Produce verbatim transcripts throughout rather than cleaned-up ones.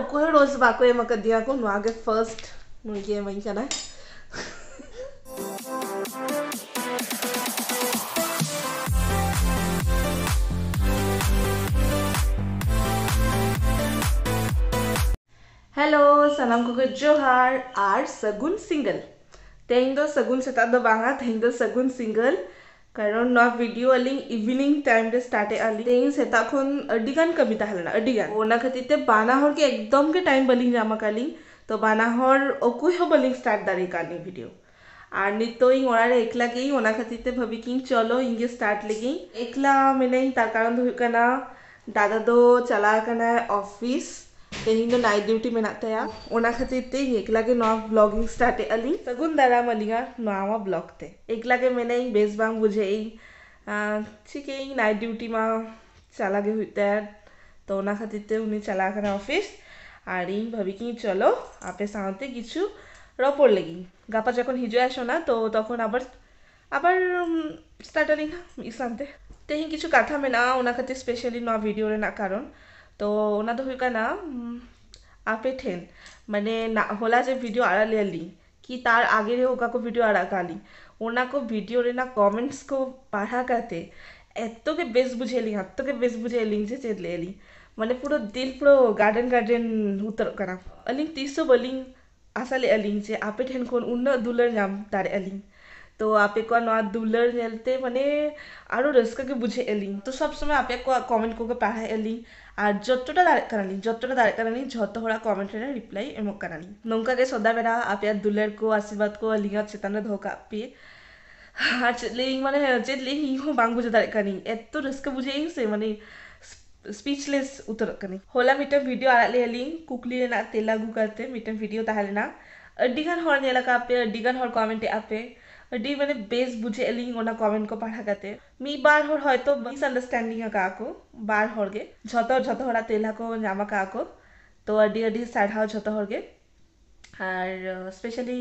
ᱚᱠᱚᱭ ᱦᱚᱸ ᱨᱳᱥ ᱵᱟᱠᱚ ᱮᱢ ᱟᱠᱟᱫᱤᱧᱟ ᱠᱚ, ᱱᱚᱣᱟ ᱜᱮ ᱯᱷᱟᱨᱥᱴ ᱱᱩᱭ ᱜᱮ ᱮᱢᱟᱹᱧ ᱠᱟᱱᱟᱭ᱾ ᱦᱮᱞᱳ, ᱥᱟᱱᱟᱢ ᱠᱚᱜᱮ ᱡᱚᱦᱟᱨ ᱟᱨ ᱥᱟᱹᱜᱩᱱ ᱥᱤᱸᱜᱟᱹᱞ᱾ ᱛᱮᱦᱮᱧ ᱫᱚ ᱥᱟᱹᱜᱩᱱ ᱥᱮᱛᱟᱜ ᱫᱚ ᱵᱟᱝᱟ, ᱛᱮᱦᱮᱧ ᱫᱚ ᱥᱟᱹᱜᱩᱱ ᱥᱤᱸᱜᱟᱹᱞ᱾ ᱠᱟᱨᱚᱱ ᱱᱚᱣᱟ ᱵᱷᱤᱰᱤᱭᱳ ᱟᱹᱞᱤᱧ ᱤᱵᱷᱤᱱᱤᱝ ᱴᱟᱭᱤᱢ ᱨᱮ ᱥᱴᱟᱨᱴ ᱮᱫᱼᱟ ᱞᱤᱧ᱾ ᱛᱮᱦᱮᱧ ᱥᱮᱛᱟᱜ ᱠᱷᱚᱱ ᱟᱹᱰᱤ ᱜᱟᱱ ᱠᱟᱹᱢᱤ ᱛᱟᱦᱮᱸ ᱞᱮᱱᱟ, ᱟᱹᱰᱤ ᱜᱟᱱ᱾ ᱚᱱᱟ ᱠᱷᱟᱹᱛᱤᱨ ᱛᱮ ᱵᱟᱱᱟ ᱦᱚᱲ ᱜᱮ ᱮᱠᱫᱚᱢ ᱜᱮ ᱴᱟᱭᱤᱢ ᱵᱟᱹᱞᱤᱧ ᱧᱟᱢ ᱟᱠᱟᱫ ᱞᱤᱧ᱾ ᱛᱚ ᱵᱟᱱᱟ ᱦᱚᱲ ᱚᱠᱚᱭ ᱦᱚᱸ ᱵᱟᱹᱞᱤᱧ ᱥᱴᱟᱨᱴ ᱫᱟᱲᱮ ᱟᱠᱟᱫ ᱞᱤᱧ ᱵᱷᱤᱰᱤᱭᱳ᱾ ᱟᱨ ᱱᱤᱛᱚᱜ ᱤᱧ ᱚᱲᱟᱜ ᱨᱮ ᱮᱠᱞᱟ ᱜᱮᱭᱟᱹᱧ, ᱚᱱᱟ ᱠᱷᱟᱹᱛᱤᱨ ᱛᱮ ᱵᱷᱟᱹᱵᱤ ᱠᱤᱧ ᱪᱚᱞᱚ ᱤᱧ ᱜᱮ ᱥᱴᱟᱨᱴ ᱞᱮᱜᱤᱧ᱾ ᱮᱠᱞᱟ ᱢᱮᱱᱟᱹᱧ, ᱛᱟᱨ ᱠᱟᱨᱚᱱ ᱫᱚ ᱦᱩᱭᱩᱜ ᱠᱟᱱᱟ ᱫᱟᱫᱟ ᱫᱚ ᱪᱟᱞᱟᱣ ᱟᱠᱟᱱᱟᱭ ᱚᱯᱷᱤᱥ, ᱛᱮᱦᱮᱧ ᱫᱚ ᱱᱟᱭᱤᱴ ᱰᱤᱭᱩᱴᱤ ᱢᱮᱱᱟᱜ ᱛᱟᱭᱟ᱾ ᱚᱱᱟ ᱠᱷᱟᱹᱛᱤᱨ ᱛᱮ ᱤᱧ ᱮᱠᱞᱟ ᱜᱮ ᱱᱚᱣᱟ ᱵᱞᱚᱜ ᱤᱧ ᱥᱴᱟᱨᱴ ᱮᱫᱼᱟ ᱞᱤᱧ᱾ ᱥᱟᱹᱜᱩᱱ ᱫᱟᱨᱟᱢ ᱟᱹᱞᱤᱧᱟ ᱱᱚᱣᱟ ᱵᱞᱚᱜ ᱛᱮ᱾ ᱮᱠᱞᱟ ᱜᱮ ᱢᱮᱱᱟᱹᱧ, ᱵᱮᱥ ᱵᱟᱝ ᱵᱩᱡᱷᱟᱹᱜ ᱤᱧ᱾ ᱟᱨ ᱪᱤᱠᱟᱹᱭᱟᱹᱧ, ᱱᱟᱭᱤᱴ ᱰᱤᱭᱩᱴᱤ ᱢᱟ ᱪᱟᱞᱟᱣ ᱜᱮ ᱦᱩᱭᱩᱜ ᱛᱟᱭᱟ᱾ ᱛᱚ ᱚᱱᱟ ᱠᱷᱟᱹᱛᱤᱨ ᱛᱮ ᱩᱱᱤ ᱪᱟᱞᱟᱣ ᱟᱠᱟᱱᱟ ᱚᱯᱷᱤᱥ, ᱟᱨ ᱤᱧ ᱵᱷᱟᱹᱵᱤ ᱠᱤᱧ ᱪᱚᱞᱚ ᱟᱯᱮ ᱥᱟᱶᱛᱮ ᱠᱤᱪᱷᱩ ᱨᱚᱯᱚᱲ ᱞᱟᱹᱜᱤᱫ᱾ ᱜᱟᱯᱟ ᱡᱚᱠᱷᱚᱱ ᱦᱤᱡᱩᱜ ᱟᱭ ᱥᱳᱱᱟ, ᱛᱚ ᱛᱚᱠᱷᱚᱱ ᱟᱵᱟᱨ, ᱟᱵᱟᱨ ᱩᱢ, ᱥᱴᱟᱨᱴ ᱟᱹᱞᱤᱧ ᱦᱟᱸᱜ ᱢᱤᱫ ᱥᱟᱶᱛᱮ᱾ ᱛᱮᱦᱮᱧ ᱠᱤᱪᱷᱩ ᱠᱟᱛᱷᱟ ᱢᱮᱱᱟᱜᱼᱟ, ᱚᱱᱟ ᱠᱷᱟᱹᱛᱤᱨ ᱥᱯᱮᱥᱟᱞᱤ ᱱᱚᱣᱟ ᱵᱷᱤᱰᱤᱭᱳ ᱨᱮᱱᱟᱜ ᱠᱟᱨᱚᱱ᱾ ᱛᱚ ᱚᱱᱟ ᱫᱚ ᱦᱩᱭᱩᱜ ᱠᱟᱱᱟ, ᱩᱢ, ᱟᱯᱮ ᱴᱷᱮᱱ, ᱢᱟᱱᱮ ᱱᱟ-, ᱦᱚᱞᱟ ᱡᱮ ᱵᱷᱤᱰᱤᱭᱳ ᱟᱲᱟᱜ ᱞᱮᱫᱼᱟ ᱞᱤᱧ, ᱠᱤ ᱛᱟᱨ ᱟᱜᱮ ᱨᱮ ᱚᱠᱟ ᱠᱚ ᱵᱷᱤᱰᱤᱭᱳ ᱟᱲᱟᱜ ᱠᱟᱜ ᱞᱤᱧ, ᱚᱱᱟ ᱠᱚ ᱵᱷᱤᱰᱤᱭᱳ ᱨᱮᱱᱟᱜ ᱠᱚᱢᱮᱱᱴᱥ ᱠᱚ ᱯᱟᱲᱦᱟᱣ ᱠᱟᱛᱮ ᱮᱛᱚ ᱜᱮ ᱵᱮᱥ ᱵᱩᱡᱷᱟᱹᱣ ᱞᱤᱧ, ᱮᱛᱚ ᱜᱮ ᱵᱮᱥ ᱵᱩᱡᱷᱟᱹᱣ ᱞᱤᱧ ᱡᱮ ᱪᱮᱫ ᱞᱟᱹᱭ ᱟᱹᱞᱤᱧ, ᱢᱟᱱᱮ ᱯᱩᱨᱟᱹ ᱫᱤᱞ ᱯᱩᱨᱟᱹ ᱜᱟᱨᱰᱮᱱ ᱜᱟᱨᱰᱮᱱ ᱩᱛᱟᱹᱨᱚᱜ ᱠᱟᱱᱟ᱾ ᱟᱹᱞᱤᱧ ᱛᱤᱥ ᱦᱚᱸ ᱵᱟᱹᱞᱤᱧ ᱟᱥᱟ ᱞᱮᱫᱼᱟ ᱞᱤᱧ ᱡᱮ ᱟᱯᱮ ᱴᱷᱮᱱ ᱠᱷᱚᱱ ᱩᱱᱟᱹᱜ ᱫᱩᱞᱟᱹᱲ ᱧᱟᱢ ᱫᱟᱲᱮᱭᱟᱜᱼᱟ ᱞᱤᱧ᱾ ᱛᱚ ᱟᱯᱮ ᱠᱚᱣᱟᱜ ᱱᱚᱣᱟ ᱫᱩᱞᱟᱹᱲ ᱧᱮᱞᱛᱮ ᱢᱟᱱᱮ ᱟᱨᱚ ᱨᱟᱹᱥᱠᱟᱹ ᱜᱮ ᱵᱩᱡᱷᱟᱹᱣᱮᱫᱼᱟ ᱞᱤᱧ᱾ ᱛᱚ ᱥᱚᱵ ᱥᱚᱢᱚᱭ ᱟᱯᱮ ᱠᱚᱣᱟᱜ ᱠᱚᱢᱮᱱᱴ ᱠᱚᱜᱮ ᱯᱟᱲᱦᱟᱣᱮᱫᱼᱟ ᱞᱤᱧ, ᱟᱨ ᱡᱚᱛᱚᱴᱟ ᱫᱟᱲᱮᱭᱟᱜ ᱠᱟᱱᱟᱞᱤᱧ, ᱡᱚᱛᱚᱴᱟ ᱫᱟᱲᱮᱭᱟᱜ ᱠᱟᱱᱟᱞᱤᱧ, ᱡᱷᱚᱛᱚ ᱦᱚᱲᱟᱜ ᱠᱚᱢᱮᱱᱴ ᱨᱮ ᱨᱤᱯᱞᱟᱭ ᱮᱢᱚᱜ ᱠᱟᱱᱟᱞᱤᱧ᱾ ᱱᱚᱝᱠᱟ ᱜᱮ ᱥᱚᱫᱟ ᱵᱮᱲᱟ ᱟᱯᱮᱭᱟᱜ ᱫᱩᱞᱟᱹᱲ ᱠᱚ, ᱟᱥᱤᱨᱵᱟᱫᱽ ᱠᱚ ᱟᱹᱞᱤᱧᱟᱜ ᱪᱮᱛᱟᱱ ᱨᱮ ᱫᱚᱦᱚ ᱠᱟᱜ ᱯᱮ᱾ ᱟᱨ ᱪᱮᱫ ᱞᱟᱹᱭᱟᱹᱧ, ᱢᱟᱱᱮ ᱪᱮᱫ ᱞᱟᱹᱭᱟᱹᱧ, ᱤᱧ ᱦᱚᱸ ᱵᱟᱝ ᱵᱩᱡᱷᱟᱹᱣ ᱫᱟᱲᱮᱭᱟᱜ ᱠᱟᱹᱱᱟᱹᱧ, ᱮᱛᱚ ᱨᱟᱹᱥᱠᱟᱹ ᱵᱩᱡᱷᱟᱹᱣᱮᱫᱼᱟᱹᱧ ᱥᱮ, ᱢᱟᱱᱮ ᱥᱯᱤᱪᱞᱮᱥ ᱩᱛᱟᱹᱨᱚᱜ ᱠᱟᱹᱱᱟᱹᱧ᱾ ᱦᱚᱞᱟ ᱢᱤᱫᱴᱟᱝ ᱵᱷᱤᱰᱤᱭᱳ ᱟᱲᱟᱜ ᱞᱮᱫᱼᱟ ᱞᱤᱧ, ᱠᱩᱠᱞᱤ ᱨᱮᱱᱟᱜ ᱛᱮᱞᱟ ᱟᱹᱜᱩ ᱠᱟᱛᱮ ᱢᱤᱫᱴᱟᱝ ᱵᱷᱤᱰᱤᱭᱳ ᱛᱟᱦᱮᱸ ᱞᱮᱱᱟ᱾ ᱟᱹᱰᱤ ᱜᱟᱱ ᱦᱚᱲ ᱧᱮᱞ ᱟᱠᱟᱫ ᱯᱮ, ᱟᱹᱰᱤ ᱜᱟᱱ ᱦᱚᱲ ᱠᱚᱢᱮᱱᱴ ᱮᱫᱼᱟ ᱯᱮ, ᱟᱹᱰᱤ ᱢᱟᱱᱮ ᱵᱮᱥ ᱵᱩᱡᱷᱟᱹᱣᱮᱫᱼᱟ ᱞᱤᱧ ᱚᱱᱟ ᱠᱚᱢᱮᱱᱴ ᱠᱚ ᱯᱟᱲᱦᱟᱣ ᱠᱟᱛᱮ᱾ ᱢᱤᱫ ᱵᱟᱨ ᱦᱚᱲ ᱦᱚᱭᱛᱳ ᱢᱤᱥᱟᱱᱰᱟᱨᱥᱴᱮᱱᱰᱤᱝ ᱟᱠᱟᱫᱼᱟ ᱠᱚ, ᱵᱟᱨ ᱦᱚᱲ ᱜᱮ, ᱡᱷᱚᱛᱚ, ᱡᱷᱚᱛᱚ ᱦᱚᱲᱟᱜ ᱛᱮᱞᱟ ᱠᱚ ᱧᱟᱢ ᱟᱠᱟᱫᱼᱟ ᱠᱚ᱾ ᱛᱚ ᱟᱹᱰᱤ ᱟᱹᱰᱤ ᱥᱟᱨᱦᱟᱣ ᱡᱷᱚᱛᱚ ᱦᱚᱲ ᱜᱮ᱾ ᱟᱨ ᱥᱯᱮᱥᱟᱞᱤ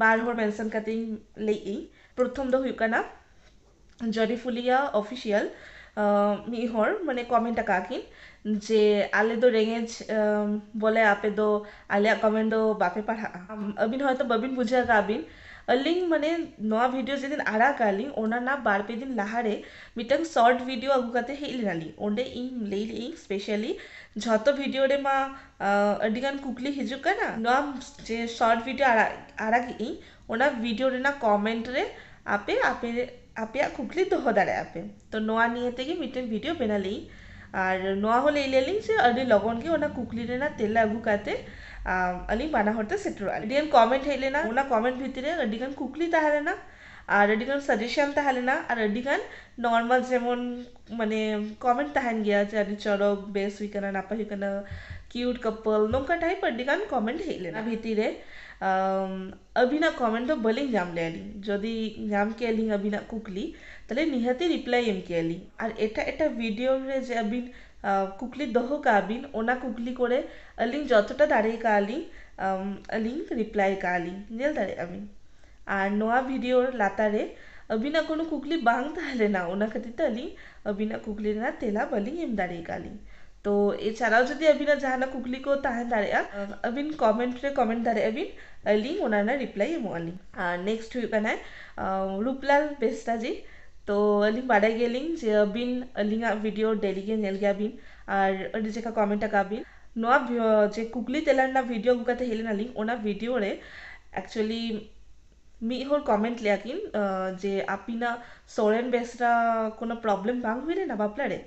ᱵᱟᱨ ᱦᱚᱲ ᱢᱮᱱᱥᱚᱱ ᱠᱟᱛᱮᱧ ᱞᱟᱹᱭᱮᱫ ᱟᱹᱧ᱾ ᱯᱨᱚᱛᱷᱚᱢ ᱫᱚ ᱦᱩᱭᱩᱜ ᱠᱟᱱᱟ ᱡᱚᱨᱤᱯᱷᱩᱞᱤᱭᱟ ᱚᱯᱷᱤᱥᱤᱭᱟᱞ, ᱢᱤᱫ ᱦᱚᱲ ᱢᱟᱱᱮ ᱠᱚᱢᱮᱱᱴ ᱟᱠᱟᱫ ᱠᱤᱱ ᱡᱮ ᱟᱞᱮ ᱫᱚ ᱨᱮᱸᱜᱮᱡ, ᱟᱢ, ᱵᱚᱞᱮ ᱟᱯᱮ ᱫᱚ ᱟᱞᱮᱭᱟᱜ ᱠᱚᱢᱮᱱᱴ ᱫᱚ ᱵᱟᱯᱮ ᱯᱟᱲᱦᱟᱜᱼᱟ᱾ ᱟᱢ, ᱟᱹᱵᱤᱱ ᱦᱚᱭᱛᱳ ᱵᱟᱹᱵᱤᱱ ᱵᱩᱡᱷᱟᱹᱣ ᱠᱟᱜᱼᱟ ᱵᱤᱱ᱾ ᱟᱹᱞᱤᱧ ᱢᱟᱱᱮ ᱱᱚᱣᱟ ᱵᱷᱤᱰᱤᱭᱳ ᱡᱮᱫᱤᱱ ᱟᱲᱟᱜ ᱠᱟᱜᱼᱟ ᱞᱤᱧ, ᱚᱱᱟ ᱨᱮᱱᱟᱜ ᱵᱟᱨ ᱯᱮ ᱫᱤᱱ ᱞᱟᱦᱟᱨᱮ ᱢᱤᱫᱴᱟᱝ ᱥᱚᱨᱴ ᱵᱷᱤᱰᱤᱭᱳ ᱟᱹᱜᱩ ᱠᱟᱛᱮ ᱦᱮᱡ ᱞᱮᱱᱟᱞᱤᱧ᱾ ᱚᱸᱰᱮ ᱤᱧ ᱞᱟᱹᱭ ᱞᱮᱜ ᱤᱧ ᱥᱯᱮᱥᱟᱞᱤ ᱡᱷᱚᱛᱚ ᱵᱷᱤᱰᱤᱭᱳ ᱨᱮᱢᱟ, ᱟᱹᱰᱤᱜᱟᱱ ᱠᱩᱠᱞᱤ ᱦᱤᱡᱩᱜ ᱠᱟᱱᱟ᱾ ᱱᱚᱣᱟ ᱡᱮ ᱥᱚᱨᱴ ᱵᱷᱤᱰᱤᱭᱳ ᱟᱲᱟᱜ ᱟᱲᱟᱜ ᱮᱜ ᱤᱧ, ᱚᱱᱟ ᱵᱷᱤᱰᱤᱭᱳ ᱨᱮᱱᱟᱜ ᱠᱚᱢᱮᱱᱴ ᱨᱮ ᱟᱯᱮ ᱟᱯᱮ ᱟᱯᱮᱭᱟᱜ ᱠᱩᱠᱞᱤ ᱫᱚᱦᱚ ᱫᱟᱲᱮᱭᱟᱜᱼᱟ ᱯᱮ᱾ ᱛᱚ ᱱᱚᱣᱟ ᱱᱤᱭᱮ ᱛᱮᱜᱮ ᱢᱤᱫᱴᱮᱱ ᱵᱷᱤᱰᱤᱭᱳ ᱵᱮᱱᱟᱣ ᱞᱮᱜ ᱤᱧ᱾ ᱟᱨ ᱱᱚᱣᱟ ᱦᱚᱸ ᱞᱟᱹᱭ ᱞᱮᱭᱟᱞᱤᱧ ᱡᱮ ᱟᱹᱰᱤ ᱞᱚᱜᱚᱱ ᱜᱮ ᱚᱱᱟ ᱠᱩᱠᱞᱤ ᱨᱮᱱᱟᱜ ᱛᱮᱞᱟ ᱟᱹᱜᱩ ᱠᱟᱛᱮ, ᱟᱢ, ᱟᱹᱞᱤᱧ ᱵᱟᱱᱟ ᱦᱚᱲ ᱛᱮ ᱥᱮᱴᱮᱨᱚᱜᱼᱟ᱾ ᱟᱹᱰᱤᱜᱟᱱ ᱠᱚᱢᱮᱱᱴ ᱦᱮᱡ ᱞᱮᱱᱟ, ᱚᱱᱟ ᱠᱚᱢᱮᱱᱴ ᱵᱷᱤᱛᱨᱤ ᱨᱮ ᱟᱹᱰᱤᱜᱟᱱ ᱠᱩᱠᱞᱤ ᱛᱟᱦᱮᱸ ᱞᱮᱱᱟ ᱟᱨ ᱟᱹᱰᱤᱜᱟᱱ ᱥᱟᱡᱮᱥᱚᱱ ᱛᱟᱦᱮᱸ ᱞᱮᱱᱟ ᱟᱨ ᱟᱹᱰᱤᱜᱟᱱ ᱱᱚᱨᱢᱟᱞ ᱡᱮᱢᱚᱱ ᱢᱟᱱᱮ ᱠᱚᱢᱮᱱᱴ ᱛᱟᱦᱮᱱ ᱜᱮᱭᱟ ᱡᱮ ᱟᱹᱰᱤ ᱪᱚᱨᱚᱠ, ᱵᱮᱥ ᱦᱩᱭ ᱠᱟᱱᱟ, ᱱᱟᱯᱟᱭ ᱦᱩᱭ ᱠᱟᱱᱟ, ᱠᱤᱭᱩᱴ ᱠᱟᱯᱚᱞ, ᱱᱚᱝᱠᱟ ᱴᱟᱭᱤᱯ ᱟᱹᱰᱤᱜᱟᱱ ᱠᱚᱢᱮᱱᱴ ᱦᱮᱡ ᱞᱮᱱᱟ᱾ ᱚᱱᱟ ᱵᱷᱤᱛᱤᱨ ᱨᱮ, ᱟᱢ, ᱟᱹᱵᱤᱱᱟᱜ ᱠᱚᱢᱮᱱᱴ ᱫᱚ ᱵᱟᱹᱞᱤᱧ ᱧᱟᱢ ᱞᱮᱜᱼᱟ ᱞᱤᱧ᱾ ᱡᱩᱫᱤ ᱧᱟᱢ ᱠᱮᱭᱟ ᱞᱤᱧ ᱟᱹᱵᱤᱱᱟᱜ ᱠᱩᱠᱞᱤ, ᱛᱟᱦᱞᱮ ᱱᱤᱦᱟᱹᱛᱤ ᱨᱤᱯᱞᱟᱭ ᱮᱢ ᱠᱮᱭᱟ ᱞᱤᱧ᱾ ᱟᱨ ᱮᱴᱟᱜ ᱮᱴᱟᱜ ᱵᱷᱤᱰᱤᱭᱳ ᱨᱮ ᱡᱮ ᱟᱹᱵᱤᱱ, ᱟ, ᱠᱩᱠᱞᱤ ᱫᱚᱦᱚ ᱠᱟᱜᱼᱟ ᱵᱤᱱ, ᱚᱱᱟ ᱠᱩᱠᱞᱤ ᱠᱚᱨᱮ ᱟᱹᱞᱤᱧ ᱡᱚᱛᱚᱴᱟ ᱫᱟᱲᱮ ᱠᱟᱜᱼᱟ ᱞᱤᱧ, ᱟᱢ, ᱟᱹᱞᱤᱧ ᱨᱤᱯᱞᱟᱭ ᱠᱟᱜᱼᱟ ᱞᱤᱧ, ᱧᱮᱞ ᱫᱟᱲᱮᱭᱟᱜᱼᱟ ᱵᱤᱱ᱾ ᱟᱨ ᱱᱚᱣᱟ ᱵᱷᱤᱰᱤᱭᱳ ᱞᱟᱛᱟᱨ ᱨᱮ ᱟᱹᱵᱤᱱᱟᱜ ᱠᱳᱱᱳ ᱠᱩᱠᱞᱤ ᱵᱟᱝ ᱛᱟᱦᱮᱸ ᱞᱮᱱᱟ, ᱚᱱᱟ ᱠᱷᱟᱹᱛᱤᱨ ᱛᱮ ᱟᱹᱞᱤᱧ ᱟᱹᱵᱤᱱᱟᱜ ᱠᱩᱠᱞᱤ ᱨᱮᱱᱟᱜ ᱛᱮᱞᱟ ᱵᱟᱹᱞᱤᱧ ᱮᱢ ᱫᱟᱲᱮ ᱟᱠᱟᱫ ᱞᱤᱧ᱾ ᱛᱚ ᱮᱪᱷᱟᱲᱟᱣ ᱡᱩᱫᱤ ᱟᱹᱵᱤᱱᱟᱜ ᱡᱟᱦᱟᱱᱟᱜ ᱠᱩᱠᱞᱤ ᱠᱚ ᱛᱟᱦᱮᱸ ᱫᱟᱲᱮᱭᱟᱜᱼᱟ, ᱟᱹᱵᱤᱱ ᱠᱚᱢᱮᱱᱴ ᱨᱮ ᱠᱚᱢᱮᱱᱴ ᱫᱟᱲᱮᱭᱟᱜᱼᱟ ᱵᱤᱱ, ᱟᱹᱞᱤᱧ ᱚᱱᱟ ᱨᱮᱱᱟᱜ ᱨᱤᱯᱞᱟᱭ ᱮᱢᱚᱜ ᱟᱹᱞᱤᱧ᱾ ᱟᱨ ᱱᱮᱠᱥᱴ ᱦᱩᱭᱩᱜ ᱠᱟᱱᱟᱭ, ᱟᱸ, ᱨᱩᱯᱞᱟᱞ ᱵᱮᱥᱨᱟ ᱡᱤ᱾ ᱛᱚ ᱟᱹᱞᱤᱧ ᱵᱟᱰᱟᱭ ᱜᱮᱭᱟᱞᱤᱧ ᱡᱮ ᱟᱹᱵᱤᱱ ᱟᱹᱞᱤᱧᱟᱜ ᱵᱷᱤᱰᱤᱭᱳ ᱰᱮᱞᱤ ᱜᱮ ᱧᱮᱞ ᱜᱮᱭᱟ ᱵᱤᱱ ᱟᱨ ᱟᱹᱰᱤ ᱡᱟᱭᱜᱟ ᱠᱚᱢᱮᱱᱴ ᱟᱠᱟᱫ ᱵᱤᱱ᱾ ᱱᱚᱣᱟ ᱵᱷᱤ-, ᱡᱮ ᱠᱩᱠᱞᱤ ᱛᱮᱞᱟ ᱨᱮᱱᱟᱜ ᱵᱷᱤᱰᱤᱭᱳ ᱟᱹᱜᱩ ᱠᱟᱛᱮ ᱦᱮᱡ ᱞᱮᱱᱟᱞᱤᱧ, ᱚᱱᱟ ᱵᱷᱤᱰᱤᱭᱳ ᱨᱮ ᱮᱠᱪᱩᱭᱮᱞᱤ ᱢᱤᱫ ᱦᱚᱲ ᱠᱚᱢᱮᱱᱴ ᱞᱮᱜᱼᱟ ᱠᱤᱱ, ᱟᱸ, ᱡᱮ ᱟᱹᱯᱤᱱᱟᱜ ᱥᱚᱨᱮᱱ ᱵᱮᱥᱨᱟ ᱠᱳᱱᱳ ᱯᱨᱚᱵᱞᱮᱢ ᱵᱟᱝ ᱦᱩᱭ ᱞᱮᱱᱟ ᱵᱟᱯᱞᱟ ᱨᱮ?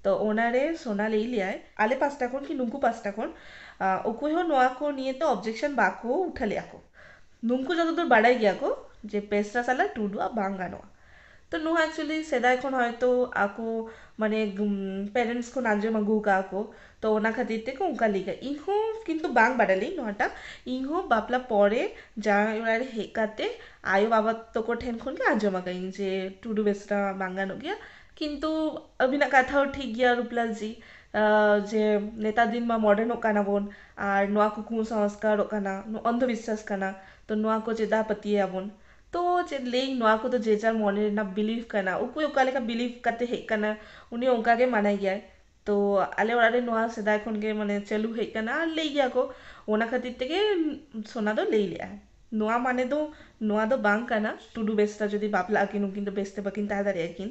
ᱛᱚ ᱚᱱᱟᱨᱮ ᱥᱳᱱᱟ ᱞᱟᱹᱭ ᱞᱮᱭᱟᱭ, ᱟᱞᱮ ᱯᱟᱥᱴᱟ ᱠᱷᱚᱱ ᱠᱤ ᱱᱩᱠᱩ ᱯᱟᱥᱴᱟ ᱠᱷᱚᱱ, ᱟᱸ, ᱚᱠᱚᱭ ᱦᱚᱸ ᱱᱚᱣᱟ ᱠᱚ ᱱᱤᱭᱮ ᱛᱮ ᱚᱵᱡᱮᱠᱥᱚᱱ ᱵᱟᱠᱚ ᱩᱴᱷᱟᱹ ᱞᱮᱜᱼᱟ ᱠᱚ᱾ ᱱᱩᱠᱩ ᱡᱚᱛᱚ ᱫᱩᱨ ᱵᱟᱰᱟᱭ ᱜᱮᱭᱟ ᱠᱚ ᱡᱮ ᱵᱮᱥᱨᱟ ᱥᱟᱞᱟᱜ ᱴᱩᱰᱩᱣᱟᱜ ᱵᱟᱝ ᱜᱟᱱᱚᱜᱼᱟ᱾ ᱛᱚ ᱱᱚᱣᱟ ᱮᱠᱪᱩᱭᱮᱞᱤ ᱥᱮᱫᱟᱭ ᱠᱷᱚᱱ ᱦᱚᱭᱛᱳ ᱟᱠᱚ ᱢᱟᱱᱮ, ᱩᱢ, ᱯᱮᱨᱮᱱᱴᱥ ᱠᱷᱚᱱ ᱟᱸᱡᱚᱢ ᱟᱹᱜᱩ ᱟᱠᱟᱫ ᱠᱚ, ᱛᱚ ᱚᱱᱟ ᱠᱷᱟᱹᱛᱤᱨ ᱛᱮᱠᱚ ᱚᱱᱠᱟ ᱞᱟᱹᱭ ᱠᱟᱜᱼᱟ᱾ ᱤᱧ ᱦᱚᱸ ᱠᱤᱱᱛᱩ ᱵᱟᱝ ᱵᱟᱰᱟᱭ ᱞᱤᱧ ᱱᱚᱣᱟᱴᱟᱜ, ᱤᱧ ᱦᱚᱸ ᱵᱟᱯᱞᱟ ᱯᱚᱨᱮ ᱡᱟᱶᱟᱭ ᱚᱲᱟᱜ ᱨᱮ ᱦᱮᱡ ᱠᱟᱛᱮ ᱟᱭᱳ ᱵᱟᱵᱟ ᱛᱟᱠᱚ ᱴᱷᱮᱱ ᱠᱷᱚᱱ ᱜᱮ ᱟᱸᱡᱚᱢ ᱟᱠᱟᱫᱟᱹᱧ ᱡᱮ ᱴᱩᱰᱩ ᱵᱮᱥᱨᱟ ᱵᱟᱝ ᱜᱟᱱᱚᱜ ᱜᱮᱭᱟ᱾ ᱠᱤᱱᱛᱩ ᱟᱹᱵᱤᱱᱟᱜ ᱠᱟᱛᱷᱟ ᱦᱚᱸ ᱴᱷᱤᱠ ᱜᱮᱭᱟ ᱨᱩᱯᱞᱟᱞ ᱡᱤ, ᱟᱸ, ᱡᱮ ᱱᱮᱛᱟᱨ ᱫᱤᱱ ᱢᱟ ᱢᱚᱰᱟᱨᱱᱚᱜ ᱠᱟᱱᱟ ᱵᱚᱱ ᱟᱨ ᱱᱚᱣᱟ ᱠᱚ ᱠᱩᱥᱚᱝᱥᱠᱟᱨᱚᱜ ᱠᱟᱱᱟ, ᱱᱚᱣᱟ ᱚᱱᱫᱷᱚ ᱵᱤᱥᱥᱟᱥ ᱠᱟᱱᱟ, ᱛᱚ ᱱᱚᱣᱟ ᱠᱚ ᱪᱮᱫᱟᱜ ᱯᱟᱹᱛᱭᱟᱹᱣ ᱟᱵᱚᱱ? ᱛᱚ ᱪᱮᱫ ᱞᱟᱹᱭ, ᱱᱚᱣᱟ ᱠᱚᱫᱚ ᱡᱮ ᱡᱟᱨ ᱢᱚᱱᱮ ᱨᱮᱱᱟᱜ ᱵᱤᱞᱤᱯᱷ ᱠᱟᱱᱟ, ᱚᱠᱚᱭ ᱚᱠᱟ ᱞᱮᱠᱟ ᱵᱤᱞᱤᱯᱷ ᱠᱟᱛᱮ ᱦᱮᱡ ᱠᱟᱱᱟ, ᱩᱱᱤ ᱚᱱᱠᱟ ᱜᱮ ᱢᱟᱱᱟᱭ ᱜᱮᱭᱟᱭ᱾ ᱛᱚ ᱟᱞᱮ ᱚᱲᱟᱜ ᱨᱮ ᱱᱚᱣᱟ ᱥᱮᱫᱟᱭ ᱠᱷᱚᱱ ᱜᱮ ᱢᱟᱱᱮ ᱪᱟᱹᱞᱩ ᱦᱮᱡ ᱠᱟᱱᱟ ᱟᱨ ᱞᱟᱹᱭ ᱜᱮᱭᱟ ᱠᱚ, ᱚᱱᱟ ᱠᱷᱟᱹᱛᱤᱨ ᱛᱮᱜᱮ ᱥᱳᱱᱟ ᱫᱚ ᱞᱟᱹᱭ ᱞᱮᱜᱼᱟᱭ᱾ ᱱᱚᱣᱟ ᱢᱟᱱᱮ ᱫᱚ ᱱᱚᱣᱟ ᱫᱚ ᱵᱟᱝ ᱠᱟᱱᱟ ᱴᱩᱰᱩ ᱵᱮᱥᱨᱟ ᱡᱩᱫᱤ ᱵᱟᱯᱞᱟᱜ ᱟᱹᱠᱤᱱ, ᱩᱱᱠᱤᱱ ᱫᱚ ᱵᱮᱥᱛᱮ ᱵᱟᱹᱠᱤᱱ ᱛᱟᱦᱮᱸ ᱫᱟᱲᱮᱭᱟᱜᱼᱟ ᱠᱤᱱ,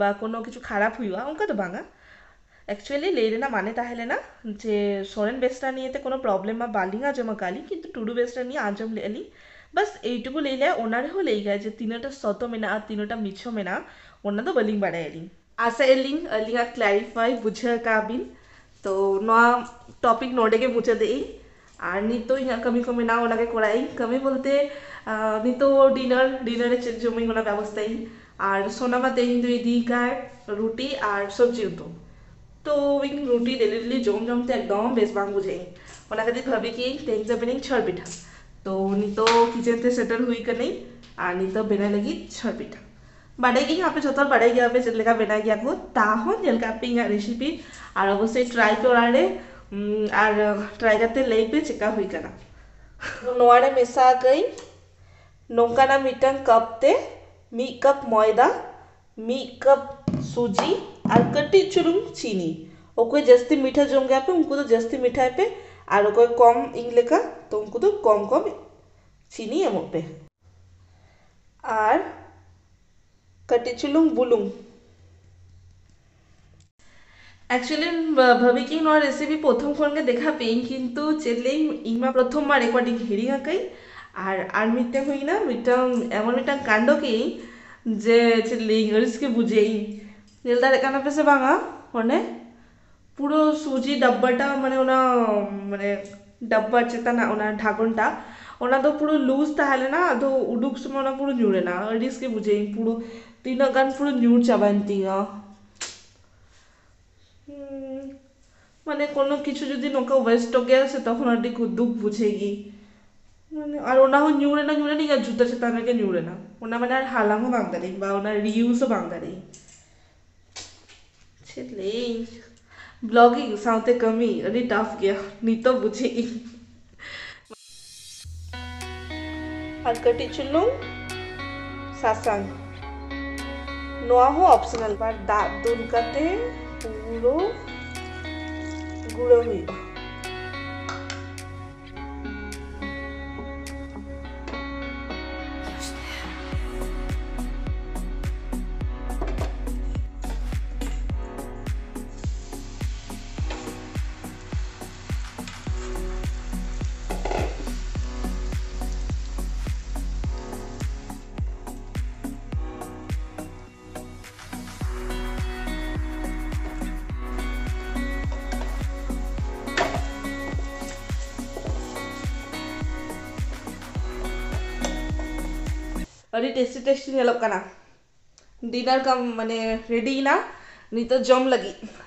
ᱵᱟ ᱠᱳᱱᱳ ᱠᱤᱪᱷᱩ ᱠᱷᱟᱨᱟᱯ ᱦᱩᱭᱩᱜᱼᱟ, ᱚᱱᱠᱟ ᱫᱚ ᱵᱟᱝᱟ᱾ ᱮᱠᱪᱩᱭᱮᱞᱤ ᱞᱟᱹᱭ ᱨᱮᱱᱟᱜ ᱢᱟᱱᱮ ᱛᱟᱦᱮᱸ ᱞᱮᱱᱟ ᱡᱮ ᱥᱚᱨᱮᱱ ᱵᱮᱥᱨᱟ ᱱᱤᱭᱮᱛᱮ ᱠᱳᱱᱳ ᱯᱨᱚᱵᱞᱮᱢ ᱢᱟ ᱵᱟᱹᱞᱤᱧ ᱟᱸᱡᱚᱢ ᱟᱠᱟᱫ ᱞᱤᱧ, ᱠᱤᱱᱛᱩ ᱴᱩᱰᱩ ᱵᱮᱥᱨᱟ ᱱᱤᱭᱮ ᱟᱸᱡᱚᱢ ᱞᱮᱫᱼᱟ ᱞᱤᱧ᱾ ᱵᱟᱥ ᱮᱭᱴᱩᱠᱩ ᱞᱟᱹᱭ ᱞᱮᱜᱼᱟ, ᱚᱱᱟ ᱨᱮᱦᱚᱸ ᱞᱟᱹᱭ ᱜᱮᱭᱟ ᱡᱮ ᱛᱤᱱᱟᱹᱜᱴᱟ ᱥᱚᱛᱚ ᱢᱮᱱᱟᱜᱼᱟ, ᱛᱤᱱᱟᱹᱜᱴᱟ ᱢᱤᱪᱷᱚ ᱢᱮᱱᱟᱜᱼᱟ, ᱚᱱᱟ ᱫᱚ ᱵᱟᱹᱞᱤᱧ ᱵᱟᱲᱟᱭᱟ ᱞᱤᱧ᱾ ᱟᱥᱟᱭ ᱟᱹᱞᱤᱧ ᱟᱹᱞᱤᱧᱟᱜ ᱠᱞᱟᱨᱤᱯᱷᱟᱭ ᱵᱩᱡᱷᱟᱹᱣ ᱠᱟᱜ ᱵᱤᱱ᱾ ᱛᱚ ᱱᱚᱣᱟ ᱴᱚᱯᱤᱠ ᱱᱚᱰᱮ ᱜᱮ ᱢᱩᱪᱟᱹᱫ ᱮᱫ ᱟᱹᱧ᱾ ᱟᱨ ᱱᱤᱛᱚᱜ ᱤᱧᱟᱹᱜ ᱠᱟᱹᱢᱤ ᱠᱚ ᱢᱮᱱᱟᱜᱼᱟ, ᱚᱱᱟ ᱜᱮ ᱠᱚᱨᱟᱣ ᱟᱹᱧ᱾ ᱠᱟᱹᱢᱤ ᱵᱚᱞᱛᱮ, ᱟᱦ, ᱱᱤᱛᱚᱜ ᱰᱤᱱᱟᱨ, ᱰᱤᱱᱟᱨ ᱨᱮ ᱪᱮᱫ ᱡᱚᱢᱟᱹᱧ, ᱚᱱᱟ ᱵᱮᱵᱚᱥᱛᱷᱟᱭᱟᱹᱧ᱾ ᱟᱨ ᱥᱳᱱᱟ ᱢᱟ ᱛᱮᱦᱮᱧ ᱫᱚ ᱤᱫᱤ ᱠᱟᱜ ᱨᱩᱴᱤ ᱟᱨ ᱥᱚᱵᱽᱡᱤ ᱩᱛᱩ᱾ ᱛᱚ ᱤᱧ ᱨᱩᱴᱤ ᱰᱮᱞᱤ ᱰᱮᱞᱤ ᱡᱚᱢ ᱡᱚᱢ ᱛᱮ ᱮᱠᱫᱚᱢ ᱵᱮᱥ ᱵᱟᱝ ᱵᱩᱡᱷᱟᱹᱜ ᱟᱹᱧ, ᱚᱱᱟ ᱠᱷᱟᱹᱛᱤᱨ ᱵᱷᱟᱹᱵᱤ ᱠᱮᱫ ᱟᱹᱧ ᱛᱮᱦᱮᱧ ᱫᱚ ᱵᱮᱱᱟᱧ ᱪᱷᱚᱨ ᱯᱤᱴᱷᱟᱹ᱾ ᱛᱚ ᱱᱤᱛᱚᱜ ᱠᱤᱪᱮᱱ ᱛᱮ ᱥᱮᱴᱮᱨ ᱦᱩᱭ ᱠᱟᱹᱱᱟᱹᱧ ᱟᱨ ᱱᱤᱛᱚᱜ ᱵᱮᱱᱟᱣ ᱞᱟᱹᱜᱤᱫ ᱪᱷᱚᱨ ᱯᱤᱴᱷᱟᱹ᱾ ᱵᱟᱰᱟᱭ ᱜᱮᱭᱟᱹᱧ, ᱟᱯᱮ ᱡᱚᱛᱚ ᱦᱚᱲ ᱵᱟᱰᱟᱭ ᱜᱮᱭᱟ ᱯᱮ ᱪᱮᱫ ᱞᱮᱠᱟ ᱵᱮᱱᱟᱣ ᱜᱮᱭᱟ ᱠᱚ, ᱛᱟᱦᱚᱸ ᱧᱮᱞ ᱠᱟᱜ ᱯᱮ ᱤᱧᱟᱹᱜ ᱨᱮᱥᱤᱯᱤ᱾ ᱟᱨ ᱚᱵᱚᱥᱥᱳᱭ ᱴᱨᱟᱭ ᱯᱮ ᱚᱲᱟᱜ ᱨᱮ, ᱩᱢ, ᱟᱨ ᱴᱨᱟᱭ ᱠᱟᱛᱮ ᱞᱟᱹᱭ ᱯᱮ ᱪᱮᱠᱟ ᱦᱩᱭ ᱠᱟᱱᱟ᱾ ᱱᱚᱣᱟ ᱨᱮ ᱢᱮᱥᱟ ᱟᱠᱟᱜ ᱟᱹᱧ ᱱᱚᱝᱠᱟᱱᱟᱜ ᱢᱤᱫᱴᱟᱝ ᱠᱟᱯ ᱛᱮ ᱢᱤᱫ ᱠᱟᱯ ᱢᱚᱭᱫᱟ, ᱢᱤᱫ ᱠᱟᱯ ᱥᱩᱡᱤ ᱟᱨ ᱠᱟᱹᱴᱤᱡ ᱪᱩᱞᱩᱝ ᱪᱤᱱᱤ᱾ ᱚᱠᱚᱭ ᱡᱟᱹᱥᱛᱤ ᱢᱤᱴᱷᱟ ᱡᱚᱢ ᱜᱮᱭᱟ ᱯᱮ, ᱩᱱᱠᱩ ᱫᱚ ᱡᱟᱹᱥᱛᱤ ᱢᱤᱴᱷᱟᱭ ᱯᱮ, ᱟᱨ ᱚᱠᱚᱭ ᱠᱚᱢ, ᱤᱧ ᱞᱮᱠᱟ, ᱛᱚ ᱩᱱᱠᱩ ᱫᱚ ᱠᱚᱢ ᱠᱚᱢ ᱪᱤᱱᱤ ᱮᱢᱚᱜ ᱯᱮ᱾ ᱟᱨ ᱠᱟᱹᱴᱤᱡ ᱪᱩᱞᱩᱝ ᱵᱩᱞᱩᱝ᱾ ᱮᱠᱪᱩᱭᱮᱞᱤ ᱵᱷᱟᱹᱵᱤ ᱠᱤ ᱱᱚᱣᱟ ᱨᱮᱥᱤᱯᱤ ᱯᱨᱚᱛᱷᱚᱢ ᱠᱷᱚᱱ ᱜᱮ ᱫᱮᱠᱷᱟᱣ ᱯᱮ ᱤᱧ, ᱠᱤᱱᱛᱩ ᱪᱮᱫ ᱞᱟᱹᱭ ᱤᱧ, ᱤᱧ ᱢᱟ ᱯᱨᱚᱛᱷᱚᱢ ᱵᱟᱨ ᱨᱮᱠᱚᱨᱰᱤᱝ ᱦᱤᱲᱤᱧ ᱟᱠᱟᱫᱟᱹᱧ᱾ ᱟᱨ, ᱟᱨ ᱢᱤᱫᱴᱮᱱ ᱦᱩᱭᱱᱟ, ᱢᱤᱫᱴᱟᱝ ᱮᱢᱚᱱ ᱢᱤᱫᱴᱟᱝ ᱠᱟᱱᱰᱚ ᱠᱮᱫ ᱤᱧ ᱡᱮ ᱪᱮᱫ ᱞᱟᱹᱭ ᱤᱧ, ᱟᱹᱲᱤᱥ ᱜᱮ ᱵᱩᱡᱷᱟᱹᱜ ᱤᱧ᱾ ᱧᱮᱞ ᱫᱟᱲᱮᱭᱟᱜ ᱠᱟᱱᱟ ᱯᱮ ᱥᱮ ᱵᱟᱝᱟ? ᱚᱱᱮ ᱯᱩᱨᱟᱹ ᱥᱩᱡᱤ ᱰᱟᱵᱵᱟᱴᱟ, ᱢᱟᱱᱮ ᱚᱱᱟ, ᱢᱟᱱᱮ ᱰᱟᱵᱵᱟ ᱪᱮᱛᱟᱱᱟᱜ ᱚᱱᱟ ᱰᱷᱟᱠᱚᱱᱴᱟ, ᱚᱱᱟ ᱫᱚ ᱯᱩᱨᱟᱹ ᱞᱩᱡᱽ ᱛᱟᱦᱮᱸ ᱞᱮᱱᱟ, ᱟᱫᱚ ᱩᱰᱩᱠ ᱥᱚᱢᱚᱭ ᱚᱱᱟ ᱯᱩᱨᱟᱹ ᱧᱩᱨ ᱮᱱᱟ᱾ ᱟᱹᱲᱤᱥ ᱜᱮ ᱵᱩᱡᱷᱟᱹᱜ ᱤᱧ, ᱯᱩᱨᱟᱹ ᱛᱤᱱᱟᱹᱜ ᱜᱟᱱ ᱯᱩᱨᱟᱹ ᱧᱩᱨ ᱪᱟᱵᱟᱭᱮᱱ ᱛᱤᱧᱟ᱾ ᱦᱩᱸ, ᱢᱟᱱᱮ ᱠᱳᱱᱳ ᱠᱤᱪᱷᱩ ᱡᱩᱫᱤ ᱱᱚᱝᱠᱟ ᱣᱮᱥᱴᱚᱜ ᱜᱮᱭᱟ ᱥᱮ, ᱛᱚᱠᱷᱚᱱ ᱟᱹᱰᱤ ᱠᱚ ᱫᱩᱠ ᱵᱩᱡᱷᱟᱹᱜ ᱜᱮ᱾ ᱢᱟᱱᱮ ᱟᱨ ᱚᱱᱟ ᱦᱚᱸ ᱧᱩᱨ ᱮᱱᱟ, ᱧᱩᱨ ᱮᱱᱟ, ᱤᱧᱟᱹᱜ ᱡᱩᱛᱟᱹ ᱪᱮᱛᱟᱱ ᱨᱮᱜᱮ ᱧᱩᱨ ᱮᱱᱟ᱾ ᱚᱱᱟ ᱢᱟᱱᱮ ᱟᱨ ᱦᱟᱞᱟᱝ ᱦᱚᱸ ᱵᱟᱝ ᱫᱟᱲᱮᱭᱟᱜ ᱤᱧ, ᱵᱟ ᱚᱱᱟ ᱨᱤᱭᱩᱡᱽ ᱦᱚᱸ ᱵᱟᱝ ᱫᱟᱲᱮᱭᱟᱜ ᱤᱧ᱾ ᱪᱮᱫ ᱞᱟᱹᱭᱟᱹᱧ, ᱵᱞᱚᱜᱤᱝ ᱥᱟᱶᱛᱮ ᱠᱟᱹᱢᱤ ᱟᱹᱰᱤ ᱴᱟᱯ ᱜᱮᱭᱟ, ᱱᱤᱛᱚᱜ ᱵᱩᱡᱷᱟᱹᱜ ᱤᱧ᱾ ᱟᱨ ᱠᱟᱹᱴᱤᱡ ᱪᱩᱞᱩᱝ ᱥᱟᱥᱟᱝ, ᱱᱚᱣᱟ ᱦᱚᱸ ᱚᱯᱥᱚᱱᱟᱞ᱾ ᱟᱵᱟᱨ ᱫᱟᱜ ᱫᱩᱞ ᱠᱟᱛᱮ ᱯᱩᱨᱟᱹ ᱜᱩᱲᱟᱹ ᱦᱩᱭᱩᱜᱼᱟ᱾ ᱟᱹᱰᱤ ᱴᱮᱥᱴᱤ ᱴᱮᱥᱴᱤ ᱧᱮᱞᱚᱜ ᱠᱟᱱᱟ᱾ ᱰᱤᱱᱟᱨ ᱠᱟᱢ ᱢᱟᱱᱮ ᱨᱮᱰᱤᱭᱮᱱᱟ, ᱱᱤᱛᱚᱜ ᱡᱚᱢ ᱞᱟᱹᱜᱤᱫ᱾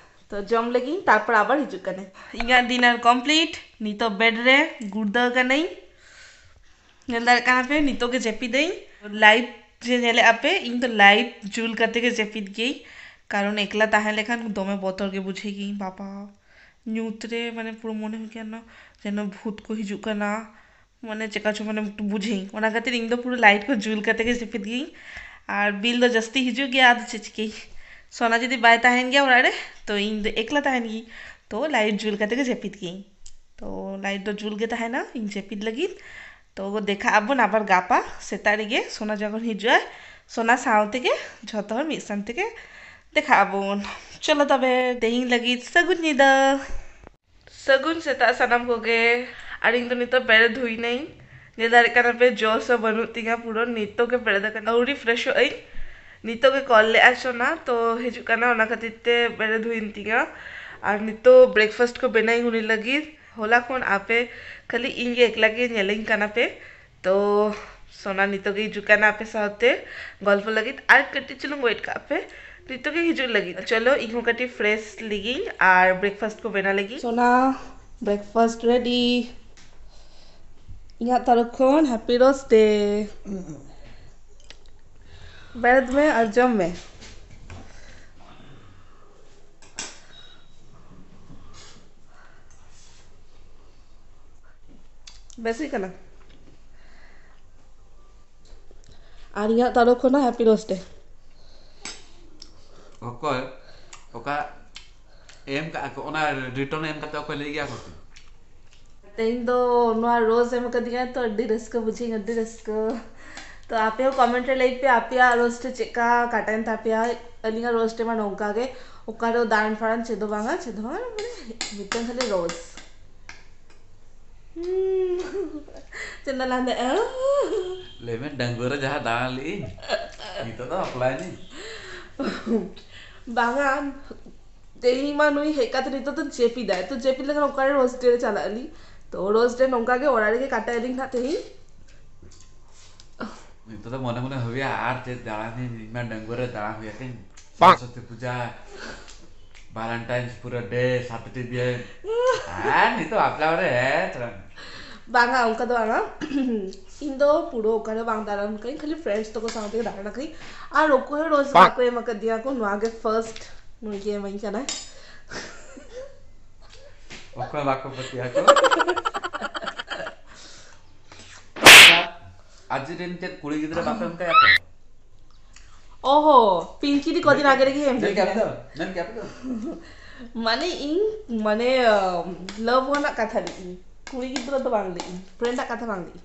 ᱛᱚ ᱡᱚᱢ ᱞᱟᱹᱜᱤᱫ, ᱛᱟᱨᱯᱚᱨ ᱟᱵᱟᱨ ᱦᱤᱡᱩᱜ ᱠᱟᱱᱟ᱾ ᱤᱧᱟᱹᱜ ᱰᱤᱱᱟᱨ ᱠᱚᱢᱯᱞᱤᱴ᱾ ᱱᱤᱛᱚᱜ ᱵᱮᱰ ᱨᱮ ᱜᱩᱲᱫᱟᱹ ᱠᱟᱹᱱᱟᱹᱧ᱾ ᱧᱮᱞ ᱫᱟᱲᱮᱭᱟᱜ ᱠᱟᱱᱟ ᱯᱮ, ᱱᱤᱛᱚᱜ ᱜᱮ ᱡᱟᱹᱯᱤᱫᱟᱹᱧ᱾ ᱞᱟᱭᱤᱴ ᱡᱮ ᱧᱮᱞᱮᱫ ᱟᱯᱮ, ᱤᱧ ᱫᱚ ᱞᱟᱭᱤᱴ ᱡᱩᱞ ᱠᱟᱛᱮ ᱜᱮ ᱡᱟᱹᱯᱤᱫ ᱜᱮᱭᱟᱹᱧ, ᱠᱟᱨᱚᱱ ᱮᱠᱞᱟ ᱛᱟᱦᱮᱸ ᱞᱮᱠᱷᱟᱱ ᱫᱚᱢᱮ ᱵᱚᱛᱚᱨ ᱜᱮ ᱵᱩᱡᱷᱟᱹᱜ ᱜᱮᱭᱟᱹᱧ ᱵᱟᱵᱟ᱾ ᱧᱩᱛ ᱨᱮ ᱢᱟᱱᱮ ᱯᱩᱨᱟᱹ ᱢᱚᱱᱮ ᱦᱩᱭᱩᱜ ᱠᱟᱱᱟ ᱡᱮᱱᱚ ᱵᱷᱩᱛ ᱠᱚ ᱦᱤᱡᱩᱜ ᱠᱟᱱᱟ, ᱢᱟᱱᱮ ᱪᱮᱠᱟ ᱪᱚ ᱢᱟᱱᱮ ᱵᱩᱡᱷᱟᱹᱣᱤᱧ᱾ ᱚᱱᱟ ᱠᱷᱟᱹᱛᱤᱨ ᱤᱧ ᱫᱚ ᱯᱩᱨᱟᱹ ᱞᱟᱭᱤᱴ ᱠᱚ ᱡᱩᱞ ᱠᱟᱛᱮ ᱜᱮ ᱡᱟᱹᱯᱤᱫ ᱜᱤᱭᱟᱹᱧ᱾ ᱟᱨ ᱵᱤᱞ ᱫᱚ ᱡᱟᱹᱥᱛᱤ ᱦᱤᱡᱩᱜ ᱜᱮᱭᱟ, ᱟᱫᱚ ᱪᱮᱫ ᱪᱤᱠᱟᱹᱭ? ᱥᱳᱱᱟ ᱡᱩᱫᱤ ᱵᱟᱭ ᱛᱟᱦᱮᱱ ᱜᱮᱭᱟ ᱚᱲᱟᱜ ᱨᱮ, ᱛᱚ ᱤᱧ ᱫᱚ ᱮᱠᱞᱟ ᱛᱟᱦᱮᱱ ᱜᱤᱭᱟᱹᱧ, ᱛᱚ ᱞᱟᱭᱤᱴ ᱡᱩᱞ ᱠᱟᱛᱮ ᱜᱮ ᱡᱟᱹᱯᱤᱫ ᱜᱤᱭᱟᱹᱧ᱾ ᱛᱚ ᱞᱟᱭᱤᱴ ᱫᱚ ᱡᱩᱞ ᱜᱮ ᱛᱟᱦᱮᱱᱟ ᱤᱧ ᱡᱟᱹᱯᱤᱫ ᱞᱟᱹᱜᱤᱫ᱾ ᱛᱚ ᱫᱮᱠᱷᱟᱜ ᱟᱵᱚᱱ ᱟᱵᱟᱨ ᱜᱟᱯᱟ ᱥᱮᱛᱟᱜ ᱨᱮᱜᱮ, ᱥᱳᱱᱟ ᱡᱚᱠᱷᱚᱱ ᱦᱤᱡᱩᱜᱼᱟ, ᱥᱳᱱᱟ ᱥᱟᱶ ᱛᱮᱜᱮ ᱡᱷᱚᱛᱚ ᱦᱚᱲ ᱢᱤᱫ ᱥᱟᱶ ᱛᱮᱜᱮ ᱫᱮᱠᱷᱟᱜ ᱟᱵᱚᱱ᱾ ᱪᱚᱞᱚ ᱛᱚᱵᱮ, ᱛᱮᱦᱮᱧ ᱞᱟᱹᱜᱤᱫ ᱥᱟᱹᱜᱩᱱ ᱧᱤᱫᱟᱹ᱾ ᱥᱟᱹᱜᱩᱱ ᱥᱮᱛᱟᱜ ᱥᱟᱱᱟᱢ ᱠᱚᱜᱮ᱾ ᱟᱨ ᱤᱧ ᱫᱚ ᱱᱤᱛᱚᱜ ᱵᱮᱨᱮᱫ ᱦᱩᱭᱱᱟᱹᱧ᱾ ᱧᱮᱞ ᱫᱟᱲᱮᱭᱟᱜ ᱠᱟᱱᱟ ᱯᱮ, ᱡᱚᱥ ᱦᱚᱸ ᱵᱟᱹᱱᱩᱜ ᱛᱤᱧᱟ, ᱯᱩᱨᱟᱹ ᱱᱤᱛᱚᱜ ᱜᱮ ᱵᱮᱨᱮᱫ ᱟᱠᱟᱱᱟ᱾ ᱟᱹᱣᱨᱤ ᱯᱷᱨᱮᱥᱚᱜ ᱟᱹᱧ, ᱱᱤᱛᱚᱜ ᱜᱮ ᱠᱚᱞ ᱞᱮᱫᱼᱟ ᱥᱳᱱᱟ, ᱛᱚ ᱦᱤᱡᱩᱜ ᱠᱟᱱᱟ, ᱚᱱᱟ ᱠᱷᱟᱹᱛᱤᱨ ᱛᱮ ᱵᱮᱨᱮᱫ ᱦᱩᱭᱮᱱ ᱛᱤᱧᱟ᱾ ᱟᱨ ᱱᱤᱛᱚᱜ ᱵᱨᱮᱠᱯᱷᱟᱥᱴ ᱠᱚ ᱵᱮᱱᱟᱣᱤᱧ ᱩᱱᱤ ᱞᱟᱹᱜᱤᱫ᱾ ᱦᱚᱞᱟ ᱠᱷᱚᱱ ᱟᱯᱮ ᱠᱷᱟᱹᱞᱤ ᱤᱧ ᱜᱮ ᱮᱠᱞᱟ ᱜᱮ ᱧᱮᱞᱤᱧ ᱠᱟᱱᱟ ᱯᱮ, ᱛᱚ ᱥᱳᱱᱟ ᱱᱤᱛᱚᱜ ᱜᱮ ᱦᱤᱡᱩᱜ ᱠᱟᱱᱟ ᱟᱯᱮ ᱥᱟᱶᱛᱮ ᱜᱚᱞᱯᱚ ᱞᱟᱹᱜᱤᱫ᱾ ᱟᱨ ᱠᱟᱹᱴᱤᱡ ᱪᱩᱞᱩᱝ ᱣᱮᱴ ᱠᱟᱜ ᱯᱮ, ᱱᱤᱛᱚᱜ ᱜᱮ ᱦᱤᱡᱩᱜ ᱞᱟᱹᱜᱤᱫ᱾ ᱪᱚᱞᱚ, ᱤᱧ ᱦᱚᱸ ᱠᱟᱹᱴᱤᱡ ᱯᱷᱨᱮᱥ ᱞᱮᱜᱤᱧ ᱟᱨ ᱵᱨᱮᱠᱯᱷᱟᱥᱴ ᱠᱚ ᱵᱮᱱᱟᱣ ᱞᱮᱜᱤᱧ᱾ ᱥᱳᱱᱟ, ᱵᱨᱮᱠᱯᱷᱟᱥᱴ ᱨᱮᱰᱤ᱾ ᱤᱧᱟᱹᱜ ᱛᱚᱨᱚᱯ ᱠᱷᱚᱱ ᱦᱮᱯᱤ ᱨᱳᱥᱴ ᱰᱮ᱾ ᱵᱮᱨᱮᱫ ᱢᱮ ᱟᱨ ᱡᱚᱢ ᱢᱮ᱾ ᱵᱮᱥᱤᱜ ᱠᱟᱱᱟ᱾ ᱟᱨ ᱤᱧᱟᱹᱜ ᱛᱚᱨᱚᱯ ᱠᱷᱚᱱᱟᱜ ᱦᱮᱯᱤ ᱨᱳᱥᱴ ᱰᱮ᱾ ᱚᱠᱚᱭ? ᱚᱠᱟ? ᱠᱟᱜᱼᱟ ᱠᱚ, ᱚᱱᱟ ᱨᱤᱴᱟᱨᱱ ᱮᱢ ᱠᱟᱛᱮ ᱚᱠᱚᱭ ᱞᱟᱹᱭ ᱜᱮᱭᱟ ᱠᱚ ᱛᱚ? ᱛᱮᱦᱮᱧ ᱫᱚ ᱱᱚᱣᱟ ᱨᱳᱡᱽ ᱮᱢ ᱠᱟᱫᱤᱧᱟ ᱛᱚ, ᱟᱹᱰᱤ ᱨᱟᱹᱥᱠᱟᱹ ᱵᱩᱡᱷᱟᱹᱣ, ᱟᱹᱰᱤ ᱨᱟᱹᱥᱠᱟᱹ᱾ ᱛᱚ ᱟᱯᱮ ᱦᱚᱸ ᱠᱚᱢᱮᱱᱴ ᱨᱮ ᱞᱟᱹᱭ ᱯᱮ, ᱟᱯᱮᱭᱟᱜ ᱨᱳᱡᱽ ᱨᱮ ᱪᱮᱫᱠᱟ ᱠᱟᱴᱟᱭᱮᱱ ᱛᱟᱯᱮᱭᱟ? ᱟᱹᱞᱤᱧᱟᱜ ᱨᱳᱡᱽ ᱨᱮ ᱢᱟ ᱱᱚᱝᱠᱟ ᱜᱮ, ᱚᱠᱟᱨᱮ ᱫᱟᱬᱟᱱ ᱯᱷᱟᱬᱟᱱ ᱪᱮᱫ ᱦᱚᱸ ᱵᱟᱝᱟ, ᱪᱮᱫ ᱦᱚᱸ ᱵᱟᱝᱟ, ᱢᱟᱱᱮ ᱢᱤᱫᱴᱟᱝ ᱠᱷᱟᱹᱞᱤ ᱨᱳᱡᱽ᱾ ᱦᱩᱸ᱾ ᱪᱮᱫ ᱞᱟᱸᱫᱟ? ᱞᱟᱹᱭ ᱢᱮ, ᱰᱟᱺᱜᱩᱣᱟᱹ ᱨᱮ ᱡᱟᱦᱟᱸ ᱫᱟᱬᱟ ᱞᱮᱜ ᱤᱧ, ᱱᱤᱛᱚᱜ ᱫᱚ ᱵᱟᱯᱞᱟᱭᱮᱱᱟᱹᱧ᱾ ᱵᱟᱝᱟ, ᱛᱮᱦᱮᱧ ᱢᱟ ᱱᱩᱭ ᱦᱮᱡ ᱠᱟᱛᱮ ᱱᱤᱛᱚᱜ ᱫᱚ ᱡᱮᱯᱤᱫᱟᱭ, ᱛᱚ ᱡᱮᱯᱤᱫ ᱞᱮᱠᱷᱟᱱ ᱚᱠᱟᱨᱮ ᱨᱳᱡᱽ ᱰᱮ ᱨᱮ ᱪᱟᱞᱟᱜ ᱟᱹᱞᱤᱧ? ᱛᱚ ᱨᱳᱡᱽ ᱰᱮ ᱱᱚᱝᱠᱟ ᱜᱮ ᱚᱲᱟᱜ ᱨᱮᱜᱮ ᱠᱟᱴᱟᱭ ᱟᱹᱞᱤᱧ ᱱᱟᱦᱟᱜ ᱛᱮᱦᱮᱧ᱾ ᱱᱤᱛᱚᱜ ᱫᱚ ᱢᱚᱱᱮ ᱢᱚᱱᱮ ᱦᱩᱭᱩᱜᱼᱟ, ᱟᱨ ᱪᱮᱫ ᱫᱟᱬᱟᱱᱤᱧ, ᱤᱧ ᱢᱟ ᱰᱟᱺᱜᱩᱣᱟᱹ ᱨᱮ ᱫᱟᱬᱟ ᱦᱩᱭ ᱟᱠᱟᱱ᱾ ᱥᱚᱨᱚᱥᱚᱛᱤ ᱯᱩᱡᱟ, ᱵᱷᱟᱞᱮᱱᱴᱟᱭᱤᱱᱥ ᱯᱩᱨᱟᱹ ᱰᱮ, ᱥᱟᱛᱴᱤ ᱫᱤᱭᱮ᱾ ᱟᱨ ᱱᱤᱛᱚᱜ ᱵᱟᱯᱞᱟ ᱚᱲᱟᱜ ᱨᱮ ᱦᱮᱸ ᱛᱷᱚᱲᱟ᱾ ᱵᱟᱝᱟ, ᱚᱱᱠᱟ ᱫᱚ ᱵᱟᱝᱟ᱾ ᱤᱧ ᱫᱚ ᱯᱩᱨᱟᱹ ᱚᱠᱟᱨᱮ ᱵᱟᱝ ᱫᱟᱬᱟᱱ ᱠᱟᱹᱧ, ᱠᱷᱟᱹᱞᱤ ᱯᱷᱨᱮᱱᱰᱥ ᱛᱟᱠᱚ ᱥᱟᱶ ᱛᱮᱜᱮ ᱫᱟᱬᱟᱱ ᱠᱟᱹᱧ᱾ ᱟᱨ ᱚᱠᱚᱭ ᱦᱚᱸ ᱨᱳᱡᱽ ᱵᱟᱠᱚ ᱮᱢ ᱟᱠᱟᱫᱤᱧᱟ ᱠᱚ, ᱱᱚᱣᱟ ᱜᱮ ᱯᱷᱟᱨᱥᱴ ᱱᱩᱭ ᱜᱮ ᱮᱢᱟᱹᱧ ᱠᱟᱱᱟᱭ᱾ ᱚᱠᱚᱭ ᱵᱟᱠᱚ ᱯᱟᱹᱛᱭᱟᱹᱜ ᱟᱠᱚ? ᱟᱡ ᱨᱮᱱ ᱪᱮᱫ ᱠᱩᱲᱤ ᱜᱤᱫᱽᱨᱟᱹ ᱵᱟᱯᱮ ᱚᱱᱠᱟᱭᱟ ᱛᱚ? ᱚᱦᱚ, ᱯᱤᱝᱠᱤ ᱫᱤ ᱠᱚᱫᱤᱱ ᱟᱜᱮ ᱨᱮᱜᱮ ᱮᱢ ᱢᱮᱱ ᱠᱮᱜᱼᱟ ᱯᱮ ᱞᱮᱫᱤᱧᱟ᱾ ᱛᱚ? ᱢᱮᱱ ᱠᱮᱜᱼᱟ ᱯᱮ ᱛᱚ? ᱢᱟᱱᱮ ᱤᱧ, ᱢᱟᱱᱮ, ᱞᱟᱵᱷ ᱨᱮᱱᱟᱜ ᱠᱟᱛᱷᱟ ᱞᱟᱹᱭ ᱤᱧ, ᱠᱩᱲᱤ ᱜᱤᱫᱽᱨᱟᱹ ᱫᱚ ᱵᱟᱝ ᱞᱟᱹᱭ ᱤᱧ, ᱯᱷᱨᱮᱱᱰ ᱟᱜ ᱠᱟᱛᱷᱟ ᱵᱟᱝ ᱞᱟᱹᱭ ᱤᱧ᱾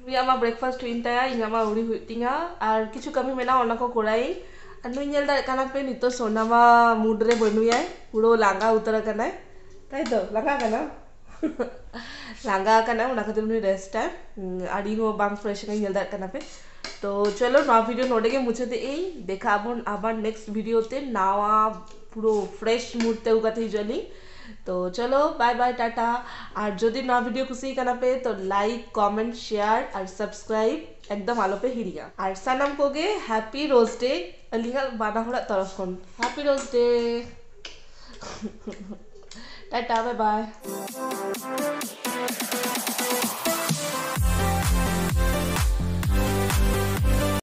ᱩᱱᱤᱭᱟᱜ ᱢᱟ ᱵᱨᱮᱠᱯᱷᱟᱥᱴ ᱦᱩᱭᱮᱱ ᱛᱟᱭᱟ, ᱤᱧᱟᱹᱜ ᱢᱟ ᱟᱹᱣᱨᱤ ᱦᱩᱭᱩᱜ ᱛᱤᱧᱟ, ᱟᱨ ᱠᱤᱪᱷᱩ ᱠᱟᱹᱢᱤ ᱢᱮᱱᱟᱜᱼᱟ, ᱚᱱᱟ ᱠᱚ ᱠᱚᱨᱟᱭᱟᱹᱧ᱾ ᱟᱨ ᱱᱩᱭ ᱧᱮᱞ ᱫᱟᱲᱮᱭᱟᱜ ᱠᱟᱱᱟ ᱯᱮ, ᱱᱤᱛᱚᱜ ᱥᱳᱱᱟ ᱢᱟ ᱢᱩᱰ ᱨᱮ ᱵᱟᱹᱱᱩᱭᱟᱭ, ᱯᱩᱨᱟᱹ ᱞᱟᱸᱜᱟ ᱩᱛᱟᱹᱨ ᱟᱠᱟᱱᱟᱭ᱾ ᱛᱟᱭ ᱛᱚ? ᱞᱟᱸᱜᱟ ᱠᱟᱱᱟ? ᱞᱟᱸᱜᱟ ᱠᱟᱱᱟ, ᱚᱱᱟ ᱠᱷᱟᱹᱛᱤᱨ ᱩᱱᱤ ᱨᱮᱥᱴ ᱟᱭ᱾ ᱩᱸ, ᱟᱹᱰᱤ ᱦᱚᱸ ᱵᱟᱝ ᱯᱷᱨᱮᱥ ᱟᱠᱟᱱᱟ, ᱧᱮᱞ ᱫᱟᱲᱮᱭᱟᱜ ᱠᱟᱱᱟ ᱯᱮ᱾ ᱛᱚ ᱪᱚᱞᱚ, ᱱᱚᱣᱟ ᱵᱷᱤᱰᱤᱭᱳ ᱱᱚᱰᱮ ᱜᱮ ᱢᱩᱪᱟᱹᱫᱮᱜ ᱟᱹᱧ᱾ ᱫᱮᱠᱷᱟ ᱟᱵᱚᱱ ᱟᱵᱟᱨ ᱱᱮᱠᱥᱴ ᱵᱷᱤᱰᱤᱭᱳ ᱛᱮ, ᱱᱟᱣᱟ ᱯᱩᱨᱟᱹ ᱯᱷᱨᱮᱥ ᱢᱩᱰ ᱛᱮ ᱟᱹᱜᱩ ᱠᱟᱛᱮ ᱦᱤᱡᱩᱜ ᱟᱹᱞᱤᱧ᱾ ᱛᱚ ᱪᱚᱞᱚ, ᱵᱟᱭ ᱵᱟᱭ, ᱴᱟᱴᱟ᱾ ᱟᱨ ᱡᱩᱫᱤ ᱱᱚᱣᱟ ᱵᱷᱤᱰᱤᱭᱳ ᱠᱩᱥᱤ ᱠᱟᱱᱟ ᱯᱮ ᱛᱚ ᱞᱟᱭᱤᱠ, ᱠᱚᱢᱮᱱᱴ, ᱥᱮᱭᱟᱨ ᱟᱨ ᱥᱟᱵᱥᱠᱨᱟᱭᱤᱵ ᱮᱠᱫᱚᱢ ᱟᱞᱚ ᱯᱮ ᱦᱤᱲᱤᱧᱟ᱾ ᱟᱨ ᱥᱟᱱᱟᱢ ᱠᱚᱜᱮ ᱦᱮᱯᱤ ᱨᱳᱡᱽ ᱰᱮ, ᱟᱹᱞᱤᱧᱟᱜ ᱵᱟᱱᱟ ᱦᱚᱲᱟᱜ ᱛᱚᱨᱚᱯ ᱠᱷᱚᱱ ᱦᱮᱯᱤ ᱨᱳᱡᱽ ᱰᱮ᱾ ᱴᱟᱴᱟ, ᱵᱟᱭ ᱵᱟᱭ᱾